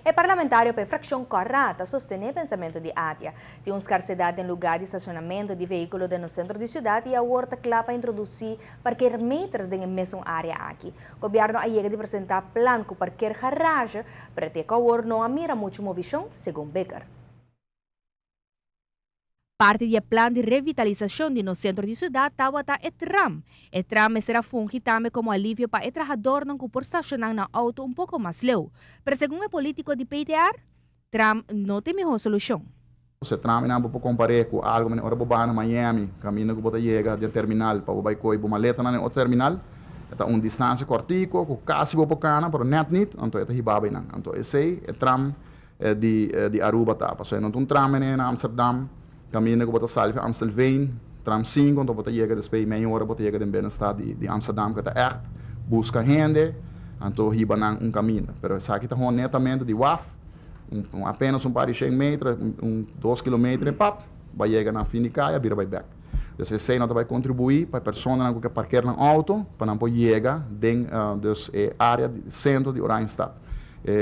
E parlamentario pa fraccion Kòrá ta sostene pensamento di ATIA. Tin un scarsedad den lugar di stacionamento di vehiculo den centro di ciudad y awor ta cla pa introduci parkeermeters den e mesun area aki. Gobierno a yega di presenta plan cu parkeergarage, pero te awor no a mira mucho movecion, segun Becker. Parti di e plan di revitalisacion di nos centro di ciudad tabata e tram. E tram mester a fungi tambe como alivio pa e trahadornan cu por staciona nan auto un poco mas leu. Pero segun e politico di PDR, tram no ta e miho solucion. E tram nan por compara cu algo, ora bo na Miami, caminda cu bo yega di terminal, pa bay coy bo maleta na otro terminal, ta un distancia cortico, cu casi bo cana, pero net niet, anto e ta hiba nan. Anto esey e tram di Aruba ta. Paso no un tram na Amsterdam, caminda cu bo sali Amstelveen, tram 5, anto bo yega despues mei ora bo yega den binnenstad di Amsterdam, cu ta echt busca hende, anto hiba nan un caminda. Pero esaki ta netamente di waf, apenas un par di 100 meter, 2 kilometer, pap, bay yega na fin di caya, bira bay back. Dus esey nan bay contribui pa persona cu parkeer nan auto, pa nan por yega den dus e area di centro di Oranjestad.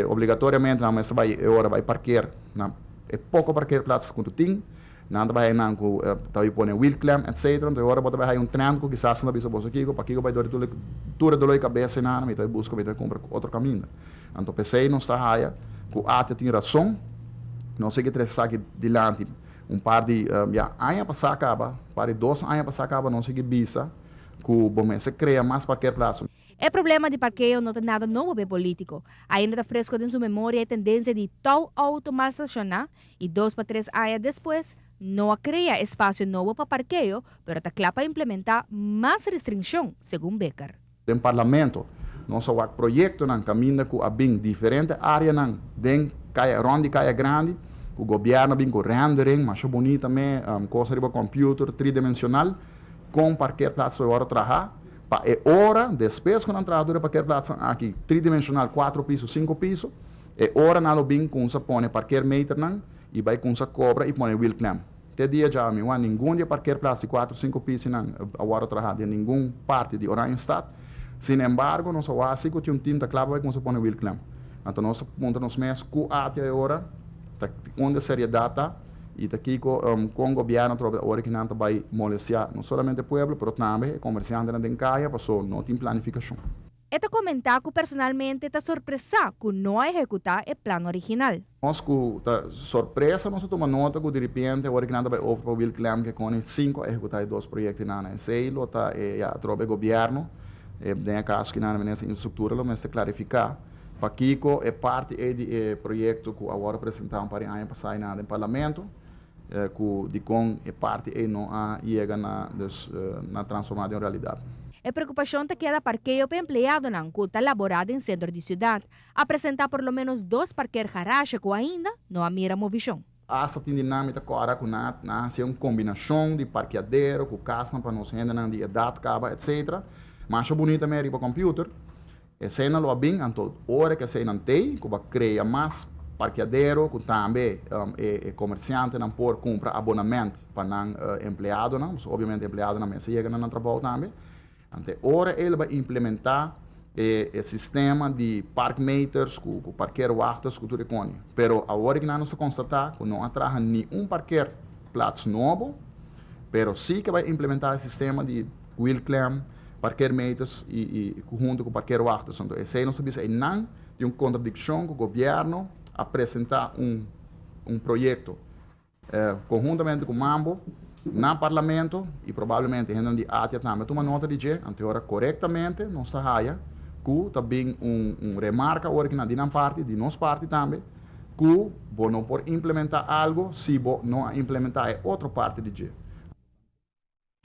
Obligatoriamente nan mester bay ora bay parkeer na e poco parkeerplaats cu tin, nan bay nan cu ta pone wielklem, etc. Anto ora bo bay un trend cu kisas nan bisa boso kico, pa kico bay dor tur tur dolor di cabes na mi ta busca mi ta cumpra otro caminda. Anto p'esey nos ta haya cu ATIA tin rason, nos a trece aki dilanti un par di ja, aña pasa caba, par di 2 aña pasa caba, nos a bisa cu bo mester crea mas parkeerplaats. E problema di parkeo no ta nada nobo pa politico. Ainda ta fresco den su memoria e tendencia di tou auto mal staciona y 2 pa 3 aña despues no a crea espacio nobo pa parkeo, pero ta cla pa implementa mas restriccion, segun Becker. Den parlamento, nos a wak proyectonan caminda cu a bin diferente areanan den caya rond di Caya Grandi, cu gobierno a bin cu rendering, mas bunita tambe, cos riba computer tridimensional, cu parkeerplaats ora traha, pa e ora, despues cu nan traha e parkeerplaats aki tridimensional, 4 piso, 5 piso, e ora nan lo bin cuminsa pone parkeermeternan y bay cuminsa cobra y pone wielklem. Te dia djawe mi no ningun di parkeerplaats di 4, 5 piso nan awor traha den ningun parti di Oranjestad. Sin embargo, nos a cu tin un team ta cla pa cuminsa pone wielklem. Anto nos puntra nos mes cu ATIA ora, ta unda seriedad ta y ta kico cu gobierno trobe ora cu nan bay molestia no solamente pueblo, pero tambe comerciantenan den caya, paso no tin planificacion. E ta comenta cu personalmente ta sorpresa cu no a ehecuta e plan original. Nos cu ta sorpresa, nos tuma nota cu di repente ora cu nan bay over pa wielklem cu con cinco ehecuta dos proyecto nan esey lo ta e ja trobe gobierno e den caso cu nan minister infrastructura lo mester clarifica pa kico e parti e di e proyecto cu awor a presenta un par di aña pasa na den parlamento cu di con e parti e no a yega na dus na transforma den realidad. E preocupacion ta keda parkeo pa empleadonan cu ta labora den centro di ciudad. A presenta por lo menos dos parkeergarage cu ainda no a mira movecion. Hasta tin dinamica cu na na haci un combinacion di parkeadero cu cas pa nos hendenan di edad caba, etc. Mas bunita mes riba computer. Esey nan lo a bin, anto ora cu esey nan tey, cu bay crea mas parkeadero, cu tambe e comerciantenan por cumpra abonnement pa nan empleadonan, so, obviamente empleadonan mester yega na nan trabou tambe. Anto ora el bay implementa e sistema di parkmeters, cu parkeerwachters, cu tur e cos. Pero awor cu nos ta constata cu no a traha ningun parkeerplaats nobo, pero si cu bay implementa e sistema di wielklem, parkeermeters y hunto cu parkeerwachters. Anto, esey nos bisa nan di un contradiccion cu gobierno a presenta un proyecto conhuntamente cu Mambo na parlamento y probablemente hende di ATIA tambe tuma nota di dje, anto ora corectamente nos ta haya cu tambe un remarca ora cu na di nan parti, di nos parti tambe, cu bo no por implementa algo si bo no a implementa e otro parti di dje.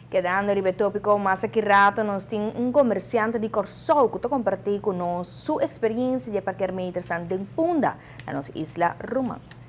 Kedando riba e topico, mas aki rato nos tin un comerciante di Corsou cu ta comparti cu nos su experiencia di parkeermeters den Punda, na nos isla ruman.